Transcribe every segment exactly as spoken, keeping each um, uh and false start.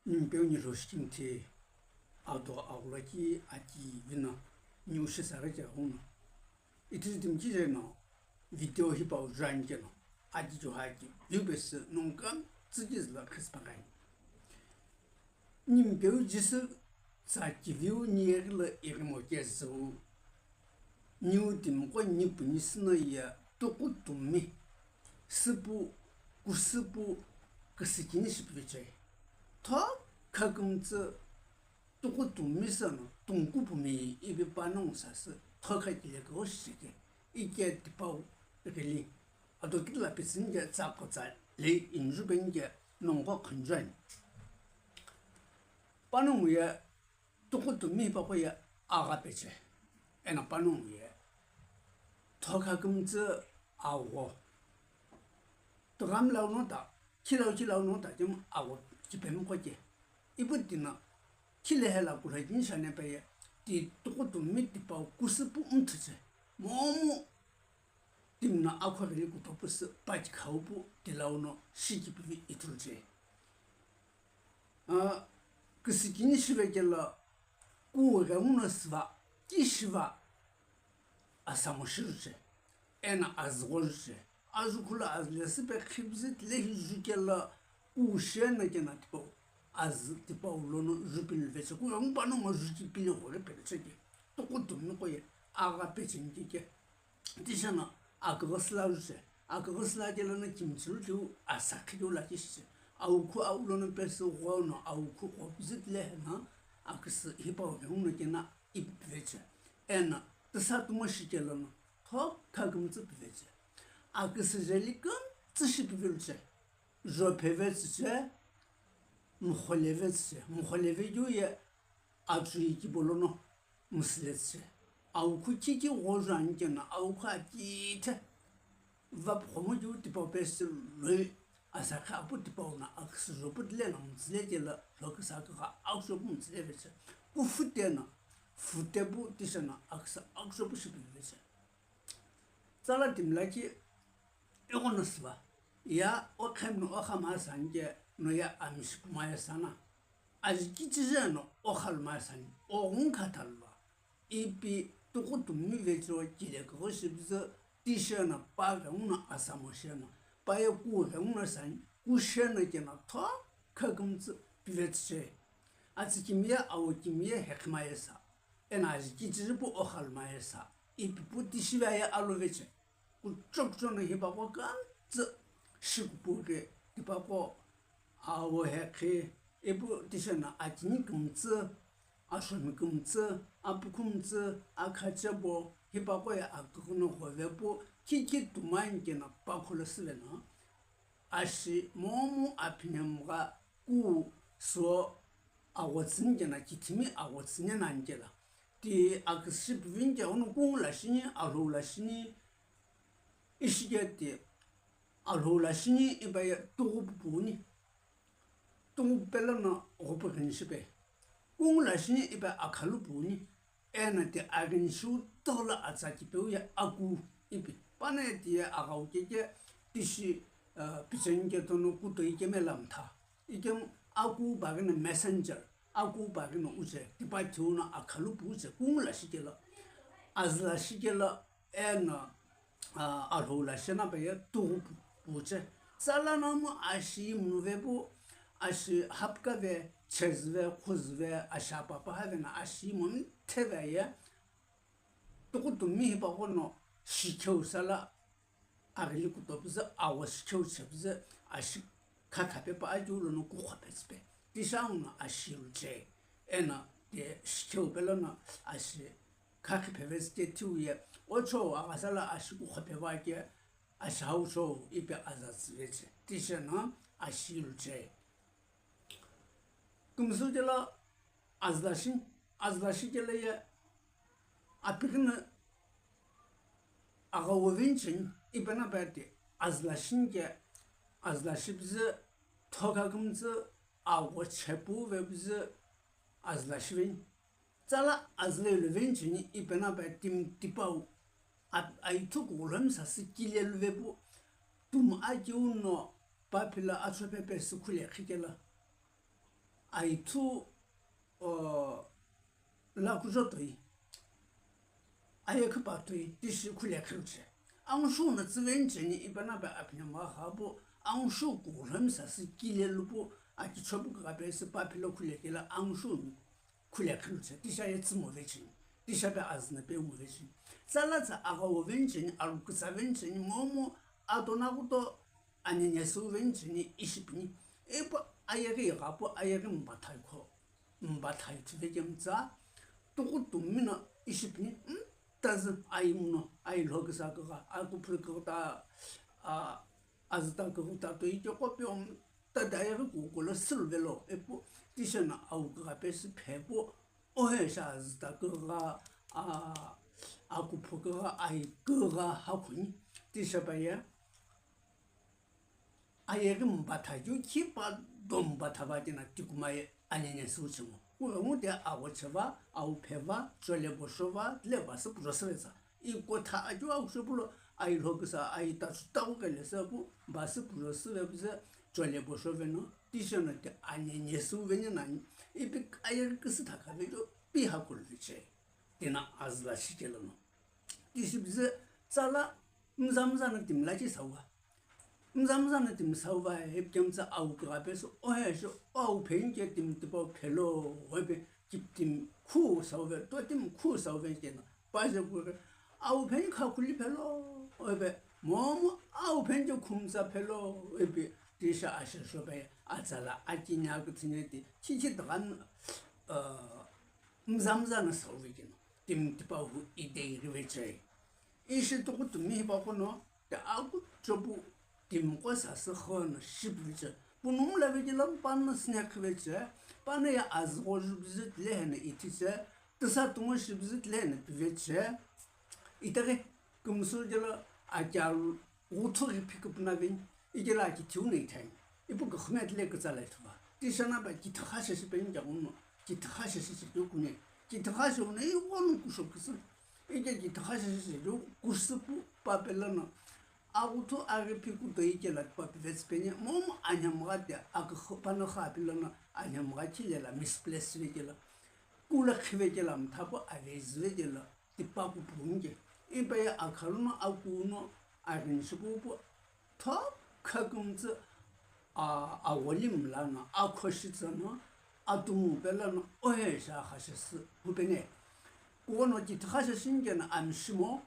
Nimpeu nilho shikimthi ado aghulaki ati vino niu shisaghi je aghuno. Ithulu timi kije no video hipau juani keno ati juhaki view base nongu kam tsükizü lo khisipaghani. Nimpeu Jisü tsa kiviu niyeghi lo ighimoke züu. Niu timiqo nipu nisü no ye tuqu tumi, süpu, kusüpu, küsükini shipivichoi. Tho khakümtsü tuqu tumi seno tungku pumi ipi panongu sasü thokha kile keu shike. Ike tipau ghili. Ado kidila pitsünike tsako tsa lei injubenge nongu khunjuani. Panongu ye tuqu tumi hipaqo ye agha peche. Eno panongu ye thokha kümtsü agho. Tughamlau no ta, khilau khilau no ta, timi agho kipemiqo ke. Ipu tino, khilehela kulhakini shane peye, ti tuqu tumi tipau kusüpu mthuche. Momu timi no akhoghili kutopusü pachikhaupu tilau no shikipivi ithuluche. Ah, küsükini shivekelo, kughenguno süva, kishiva, asamo shiruche, eno azügho juche. Ajukhu lo azü lesü pe khipüzü tilehi jukelo, kushena kena tipau, azü tipau lono jupili veche, kughengu panongu juki pili ghore peche ke, tuqu tumi qo ye, agha peche nike ke. Tisheno aküghü süla juche. Aküghü süla kelo no kimichilu tiu asakhi keu lakhi shiche. Awukhu awu lono pesü ghono awukhu ghopüzü tileheno aküsü hipau ghenguno kena ipi piveche. Eno tüsa tumo shikelo no thokha kümtsü piveche. Aküsü jeli kümtsü shipiviluche. Jophevetsüche, mkholevetsüche. Mkholevekeu ye atsüi kibo lono müsületsüche. Awukhu kiki ghoju ani keno, awukhu akithe vapkhomu keu tipau pesü loi asakhi apu tipau no aküsü jopu tile no mütsüle kelo, lhoküsü akügha akushopu mütsüle veche. Kufute no, fute pu tisheno aküsü akushopu shipiveche. Tsala timi lakhi ighono süva, ya okhemno okhamasa ani keno ye amishi kumaye sana. Ajiki chijeno okhalumaye sani, oghungu khathaluva. Ipi tuqu tumi vecho kile kughu shipüzü, tisheno pa ghenguno asamo sheno, pa ye ku ghenguno sani, kusheno keno thokha kümtsü pivetsüche. Atsü kimiye, awo kimiye hekhimaye sa. Eno ajiki chiripu okhalumaye sa. Ipi pu tishivaye aloveche. Kuchokucho no hipaqo kümtsü shikupughi, hipaqo awo hekhi, ipu tisheno akini kümtsü, ashomi kümtsü, apu kümtsü, akhachebo, hipaqo ye aküghü no ghovepu, kiki tumani keno pakholo süveno, ashi momu aphinemgha ku so aghotsüni keno kithimi aghotsüni nani kelo. Ti aküsü shipivinike ono kungu lashini, alhou lashini, ishike ti alhou lashini ipaye tughupu puuni. Tughupu pelono ghupu ghini shipe. Kungu lashini ipaye akhalu puuni. Eno ti aghini shiu tolo atsa kipeu ye aku ipi. Pano ye ti ye aghau keke tishi, eh, picheni ketono kutoi kemela mtha. Ikemu aku baghi no messenger, aku baghi no uche, tipa thiu no akhalu puche, kungu lashi kelo. Azü lashi kelo, eno, ah, alhou lashi na paye tughupu puche. Tsala nomu ashi muve pu, ashi hapkave, chezüve, khuzüve, ashi apapa have na ashi mumtheve ye. Tuqu tumi hipaqo no shikheu sala aghili kutopüzü, awo shikheu chepüzü, ashi khakha pepa akeu lono kukhopetsüpe. Tisha uno ashi luche. Eno ti shikheu pelono ashi khakhi phevetsü ke thiu ye, ocho aghasa la ashi kukhopeva ke, ashi haucho ipi azatsüveche. Tisheno ashi luche. Kümsü kelo azü lashi, azü lashi kelo ye apighi no aghawu vincheni, ipi na pa ti azü lashini ke, azü lashi püzü, thokha kümtsü, agho chepu vepüzü, azü lashi veni. Tsala azü lelo vencheni ipi na pa timi tipau, a-, aithu kughulomi sasü kile luvepu, tumu akeu no pa philo atsho pepe sü khule khikelo. aithu, o, lakujo toi, ayekhipa toi tishi khulekhiluche. Angshu no tsüveni cheni ipa na pe aphinhemgha kha pu, angshu kughulhomi sasü kile lupu akichopu kugha pesü pa philo khulekela angshu no khulekhiluche, tisha ye tsümo vecheni, tisha pe azü na pe umo vecheni. Tsala tsa aghawo veni cheni, alu kütsa veni cheni, momu ato na kuto anenye sü veni cheni ishi pini. Ipu ayeghi ighapu ayeghi mbathaikho, mbathaithu vekemtsa, tuku tumino ishi pini, mtazü ayimuno, ayilho küsa kugha, akuphulu kugha ta, a, azü ta kugha ta toi kekopio, tata ayeghi kukulo süluvelo, ipu tisha no awu kugha pesü phepu, ohe sha azü ta kugha, a, akuphu kugha, ayi kugha hakhuni, tisha pa ye. Ayeghi mbatha keu khipa do mbatha va kena tikuma ye anenye sü uchemo. Kughengu de aghoche va, awuphe va, chole bosho va, tile vasü pujo sü vetsa. Ikotha akeu akusho pulo, ayilho küsa, ayi tachu taku kele sü pu, vasü pujo sü vepüzü, chole bosho veno, tisha no de anenye sü veni nani, ipi ayeghi küsü thakha vekeu pi hakulu viche. Tina azü la shikelo no. Tishi püzü tsala mzamza no timi la chi sauva. Mzamza no timi sauva, hepikemtsa awu kugha pesü, ohe shi, o awu pheni ke timi tipau phelo, oipe kip timi khu sauve, to timi khu sauve keno, paje kugha, awu pheni kha khuli phelo, oipe momu awu pheni ke khumtsa phelo, oipe tisha ashe shope, atsala akinya küthüne ti, chichi daghan, uh, mzamza no sauve keno. Timi tipau hu idei riveche. Ishi tuku tumi hipaqo no, te akuchopu timiqo sasü kho no shipuveche. Punumla vekela pano sine khiveche. Pano ya azüqo jupüzü tile heno ithiche. Tisa tungo shipüzü tile heno piveche. Itaghi kümsü kelo achalu ghuthu ghi phiküpüna veni, ikelo akithiu no ithani. Ipu küxüme tile kütsa la ithuva. Tisha na pa kithikha sheshi peni keghuno, kithikha sheshi shekeu kune, kithikha sheuno ighono kusho küsü. Ike kithikha sheshi shekeu kusü pu pa pelono, aghuthu aghi phikuto ikelo pa pivetsü peni, momu anhemgha de aküxü pano kha pelono, anhemgha khile la misplace vekelo, kula khivekelo, mthapu avezi vekelo, tipa kupu nge. Ipa ye akhalu no, aku no, aghini shipu pu, tho kha kümtsü, a, awoli mla no, akhoshi tsü no, atumu pela no, ohe sha kha shesü hupene. Kuo no kithikha sheshi nge no amshimo,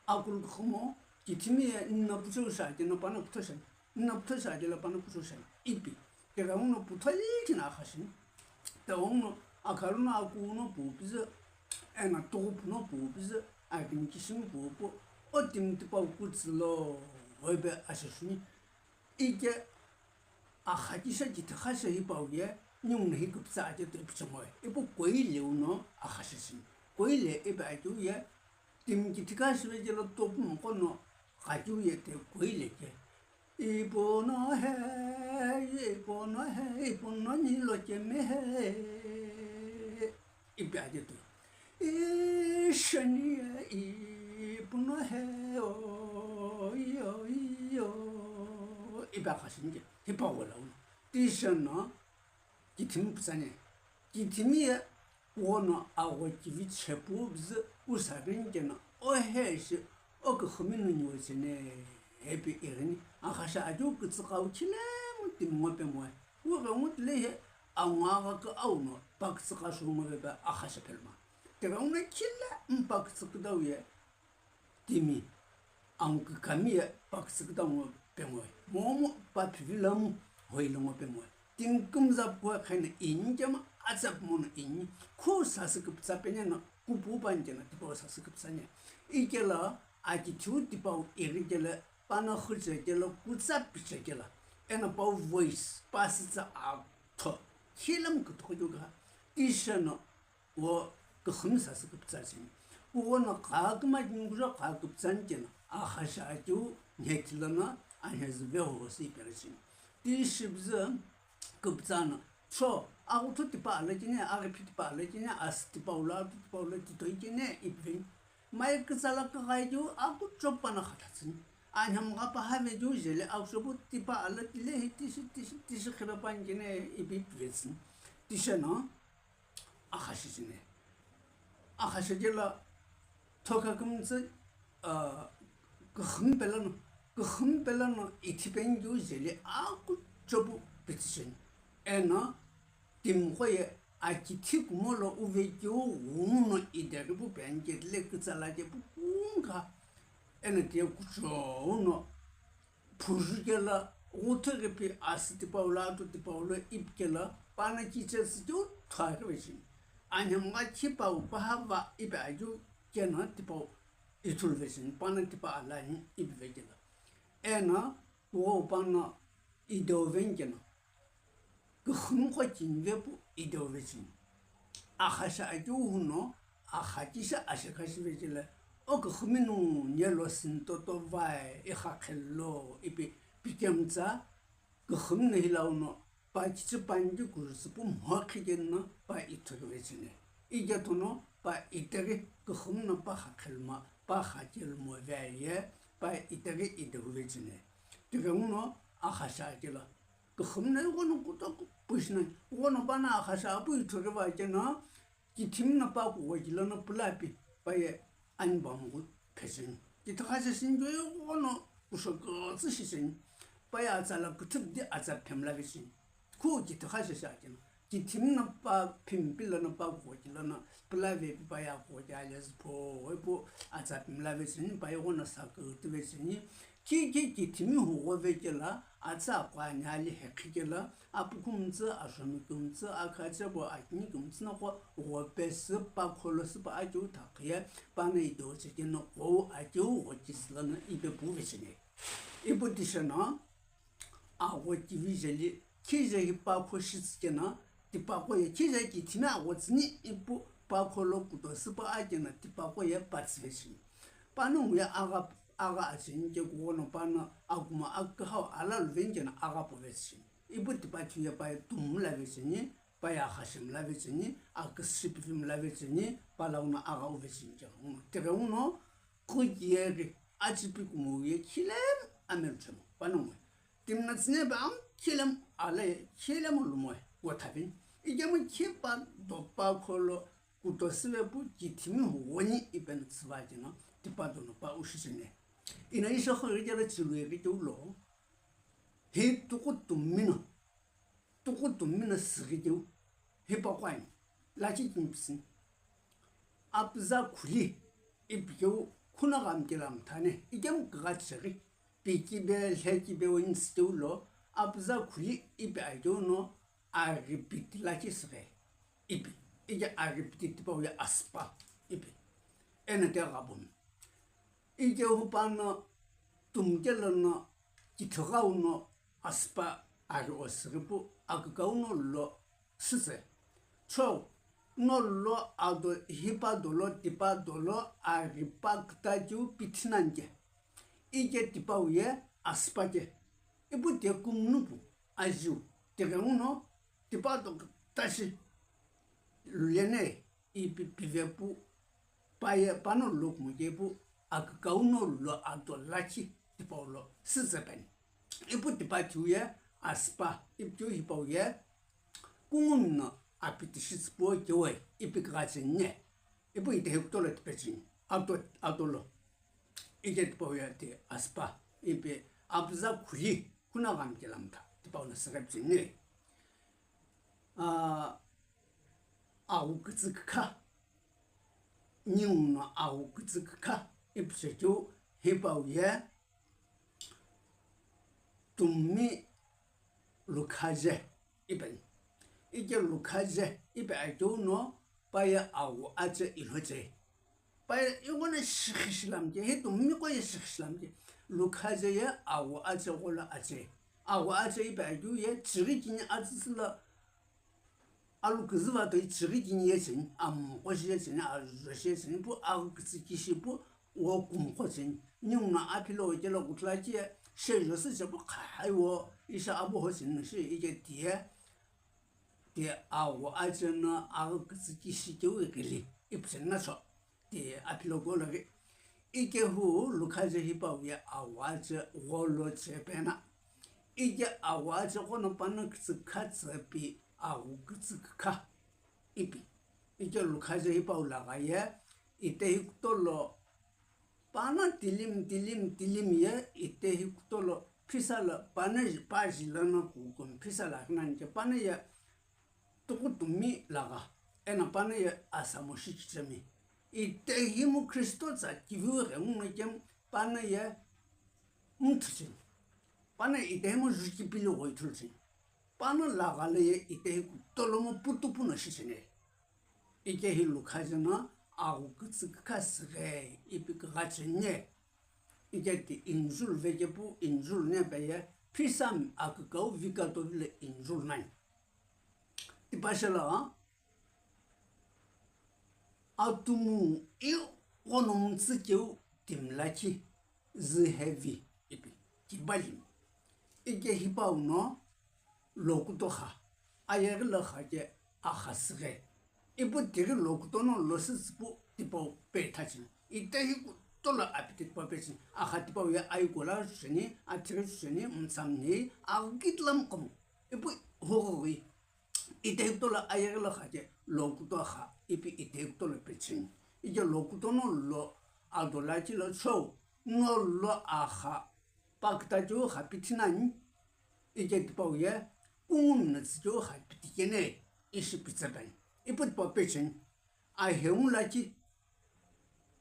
akulu khumo, kithimi ye nna pucho sha ke no pano pucho sha. Nna puthoshe akelo pano puthoshe ipi. Keghenguno putholi kina akhashini. Teghenguno akhaluno akuno pupizu, ena tughuphuno pupizu, akini kishimi pupu, otimi tipau kutsilo, hoipe ashashuni. Ike akhakisha kitikhashe hipau ye, ninguno hi kupitsa ake to ipichongoe. Ipu koile uno akhashashini. Koile ipi ake uye, timi kithikashive kelo topu moqono, ghakeu ye te koile ke. Ipuno he, ipuno he, ipuno nilo kemi he. Ipi aje tu. Isheni ye ipuno he, o, iyo, iyo. Ipi akhashini ke. Hipa wala uno. Tisheno, kithimi pitsani. Kithimi ye, Kuono agho kivi chepu bzü usa ringeno, ohe shi oküxümi nunyu chene, hepi irini, akhasha akeu kütsüqau khilemu timi ngo pemoe. Kughengu tile he, angwa agha kü auno, pa kütsüqa shungu vebe akhasha phelma. Teghenguno khilemu pa kütsü küdau ye, timi, angkükami ye pa kütsü küdau ngo pemoe. Momu pa phivilamu hoilu ngo pemoe. Timi kümza pukue kheno ini kema atsa pumono ini. Khu sasü küpütsa peneno kupu pankeno tipau sasü küpütsani. Ikelo akithiu tipau irikelo pano khüchekelo kutsa pichekelo. Eno pau voice pasütsa atho. Khilemu küthokeu kha. Tisheno Wo küxümi sasü küpütsa cheni. Kuono kha kümai kümkujo kha küpütsani keno, akhasha akeu nhekhi lono anhezü vehoho sü ipeghi cheni. Tishi bzü küpütsa no, cho, aghuthu tipa alekene, aghiphi tipa alekene, asü tipa ulo, atu tipa ulo, titoi kene, ipiveni. Mai kütsala küghai keu, akucho pano khathatsüni. Anhemgha pa have keu jele, akushopu tipa alo tile hi tishi, tishi, tishi khipe pankene, ipi ipivetsüni. Tisheno, axashi cheni. Axashi kelo, thokha kümtsü, ah, küxümi pelo no, küxümi pelo no ithipeni keu jeli akucho pu pitsü cheni. Eno, timiqo ye akithi kumo lo uve keu ghenguno ideghi pu peni kelo kütsala ke pu kungu kha. Eno tiye kuchou no, phujukelo, ghuthu ghipi asü tipau lo, atu tipau lo, ipikelo, pano kichesü keu thua keu vecheni. Anhemgha khipau pahava ipi akeu keno tipau ithulu vecheni, pano tipa alani ipi vekelo. Eno, wo pano ideu veni keno. Küxümiqo kini vepu ideu vecheni. Axashi akeu huno, axakishi ashekhashi vechele, o küxümi no nyelo sintoto vai ikhaqhelo ipi pikemtsa, küxümi no hilauno, pa kichi pangi kujusü pu mhoqhi keno pa ithulu vecheni. Iketuno pa iteri küxümi no pa khaqhelmo, pa khakelmo veye, pa iteri ideu vecheni. Tighenguno axashi akelo. Küxümi no ighono kutoku pushi nani, ighono pano axashi apu ithulu va keno, kithimi no pa kughokilo no pulapi, paye ani pamuku phecheni. Kithixashi shinjo ighono kushokütsü shisheni, paye atsa lo küthüp di atsa phemla vecheni. Khu kithixashi shi akeno. Kithimi no pa phimpi lono pa kughokilo no pulavepi paye akughoki alezü pho, ipu atsa phemla vecheni, paye ighono sakütü vecheni. Khi khi kithimi hugho vekelo, atsa akhu ani ali heqhikelo, apukhu mtsü, ashomi kümtsü, akhache bo akini kümtsü noqo ghopesü, pa kholosu pa akeu thaqhiye, pano ideu chekeno ghou akeu ghokisü lono ipe pu vecheni. Ipu tisheno, aghokivi jeli, khije hi pa kho shitsü keno, tipaqo ye khije kithimi aghotsüni ipu pa kho lo kutosü pa akeno tipaqo ye patsü vecheni. Panongu ye agha, agha acheni ke kughono pano akumo akühau alalu veni keno agha pu vecheni. Ipu tipathu ye paye tumu la vecheni, paye axashi mla vecheni, aküsü shipivi mla vecheni, palauno agha u vecheni ke. Tighenguno, qhüki ye ghi, achipi kumo ye khilemu amelu chemo. Panongu ye. Timi no tsünepe amu khilemu alaye, khilemu lumoye, wo thavini. Ikemu khipa do pa kho lo kutosü vepu kithimi hughoni ipeno tsüva keno, tipa dono pa ushi cheni. Ino ishi xo ighi kelo chilu ighi keu lo, hi tuqu tummi no, tuqu tummi no süghi keu, hipaqo ani, lakhi kini pisini. Apüza khuli, ipi keu, khunagha mkela mthane, ikemu kigha cheghi, pikibe, lhekibe, wini siteu lo, apüza khuli ipi akeu no, aripiti lakhi sighe ipi, ike aripiti tipau ye asüpa ipi, eno tigha bumi. Ike hupano tumkelo no, kithighau no asüpa ari osighi pu, akükau no lo sütse. Cho, no lo ado hipa dolo, tipa dolo, aripa küta keu pithinani ke. Ike tipau ye asüpa ke. Ipu tiye kumnu pu, ajiu, tighenguno, tipa do kütashi, lulene, ipi pive pu, paye pano lo kumo ke pu, akükau no lo ado lakhi, tipau lo, sütse peni. Ipu tipa thiu ye, asüpa, ipu thiu hipau ye, kungumi no apiti shitsüpu keu we, ipi kigha cheni ne, ipu itehi kutolo tipe cheni, ato, ato lo. Ike tipau ye ti asüpa, ipi apüza khuli, khunagha mkela mtha, tipau no süghe cheni ne. Ah, aghu kütsü kükha, ningu no aghu kütsü kükha, ipi chekeu, hipau ye, tummi lukhaje ipeni. Ike lukhaje ipi akeu no paye aghu ache ilhoche. Paye ighono shikhishi lamke, hi tummiqo ye shikhishi lamke. Lukhaje ye aghu ache gholo ache. Aghu ache ipi akeu ye chighi kini atsütsü lo Alu küzüva toi chighi kini ye cheni, amqo shi ye cheni, ajo shi ye cheni, pu aghi kütsü kishi pu wo kumqo cheni. Ningu no aphilo okelo kuthula kiye, shejo sü chepu khai wo, isha abuho cheni shi ike tiye, tiye agho ache no aghi kütsü kishi keu ighili, ipu cheni na cho. Ti aphilo golo ghi. Ike hu lukhaje hipau ye agho ache gholo chepena. Ike agho ache ghono pano kütsü kha tsüpi aghu kütsü kükha ipi. Ike lukhaje hipau lagha ye, itehi kutolo pano tilim, tilim, tilim ye, itehi kutolo phisa lo pano ji-, pa ji lono kukum phisa lo akhinani ke pano ye tuku tumi lagha, eno pano ye asamo shichichemi. Itehimu Khristo tsa kiviu ghenguno kem pano ye mthucheni. Pano itehimu juki pili ghoithulcheni. Pano lagha lo ye itehi kutolomu putupu no shicheni. Ike hi lukhaje no aghu kütsü kükha süghe ipi küghacheni. Ike ti injul vekepu injul nepe ye phisa akükau vikato vile injul nani. Tipashelo atumu ighono mtsükeu timi lakhi zü hevi ipi kibalimi. Ike hipau no lokuto kha, ayeghi lo kha ke akha süghe. Ipu tighi lokuto no losütsüpu tipau pethacheni. Itehi kutolo apiti tipau pecheni. Akha tipau ye aiko lo chucheni, athighi chucheni, mtsamni, aghi kitlam qomu. Ipu hogoghi. Itehi kutolo ayeghi lo kha ke lokuto kha, ipi itehi kutolo pecheni. Ike lokuto no lo ado lakhi lo chou, no lo akha pakütacheu kha pithinani, ike tipau ye kungumi no tsücheu kha pitikene ishi pitsapeni. Ipu tipau pecheni. Aheu lakhi,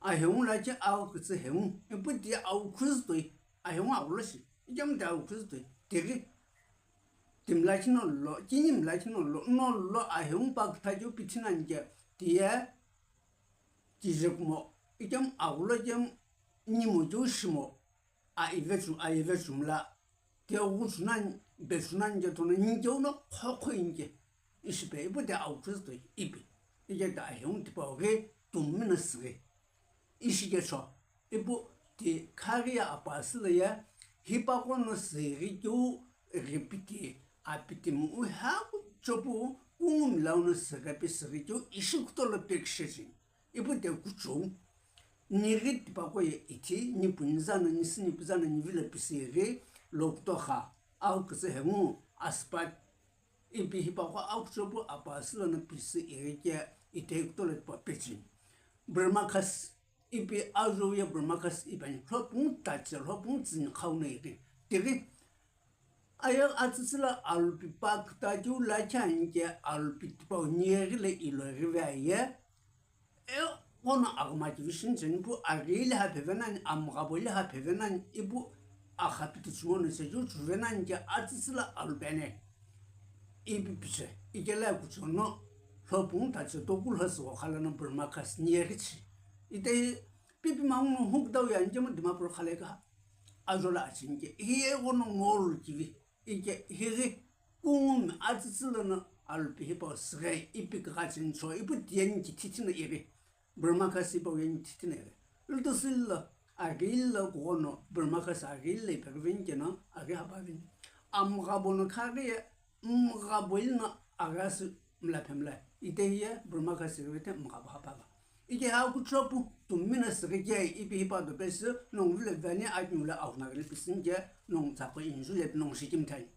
aheu lakhi aghu kütsü heu, ipu ti aghu khuzü toi, aheu aghu lo shi, ikemu ti aghu khuzü toi, tighi timi lakhi no lo, kinimi lakhi no lo, no lo aheu pakütacheu pithinani ke, tiye kije kumo, ikemu aghulo kemu nimo keu shimo, a ivechu, a ivechu mla, keu ghuchu nani, bechu nani ke tono, nikeu no khokho inike, ishipe, ipu ti aghu Khristo ipi, ike ti aheu tipau ghi tumi no süghi. Ishi kecho, ipu ti khaghi ye apasü lo ye, hipaqo no süghi keu ghipiti, apiti mu u haku chopu, kungumi lau no süghi pi süghi keu ishi kutolo pekishe cheni. Ipu te kuchou, nighi tipaqo ye ithi, nipu niza no, nisü nipuza no, nivi lo pisi ghi, lokuto kha, aghu kütsü heu, asüpa, ipi hipaqo aghucho pu apasü lono pisi ighi ke itehi kutolo tipau pecheni. Brahmakas, ipi azou ye Brahmakas ipi ani, lhopungu tache, lhopungu tsüni khau no ighi. Tighi, aye atsütsü lo alupi pakütacheu lakhi ani ke alupi tipau nighi lo ilo ighive aye, ighono aghuma kivi shini cheni pu, aghi li hapheve nani, amghabo li hapheve nani, ipu akha piti chumono checheu chuve nani ke atsütsü lo alupeni. Ipi piche, ike lo kuchou no, lhopungu tache toku lhosügho kha lono Brahmakas nighi chi. Itehi pipi mangu no hukdau ye ani kemu Dimapur kha lo ka ajo lo acheni ke, hi ighono ngolu kivi. Ike highi kungumi atsütsü lono alupi hipau süghe ipi küghacheni cho, ipu tiye ni kithi thino ighi. Brahmakas hipau ye ni kithi thino ighi. Lutusü lo, aghi lo kughono, Brahmakas aghi lo ipeghi veni keno, aghi hapaveni. Amghabo no khaghi ye, mghabo ino aghi asü mla phemla. Itehi ye Brahmakas ighi vete mghabo hapava. Ike ha kuchopu, tumi no süghi ke ipi hipau do pesü, nongu vile veni aghi lo aghuna ghili pisini ke, nongu tsaqo injul ye nongu shikimthani.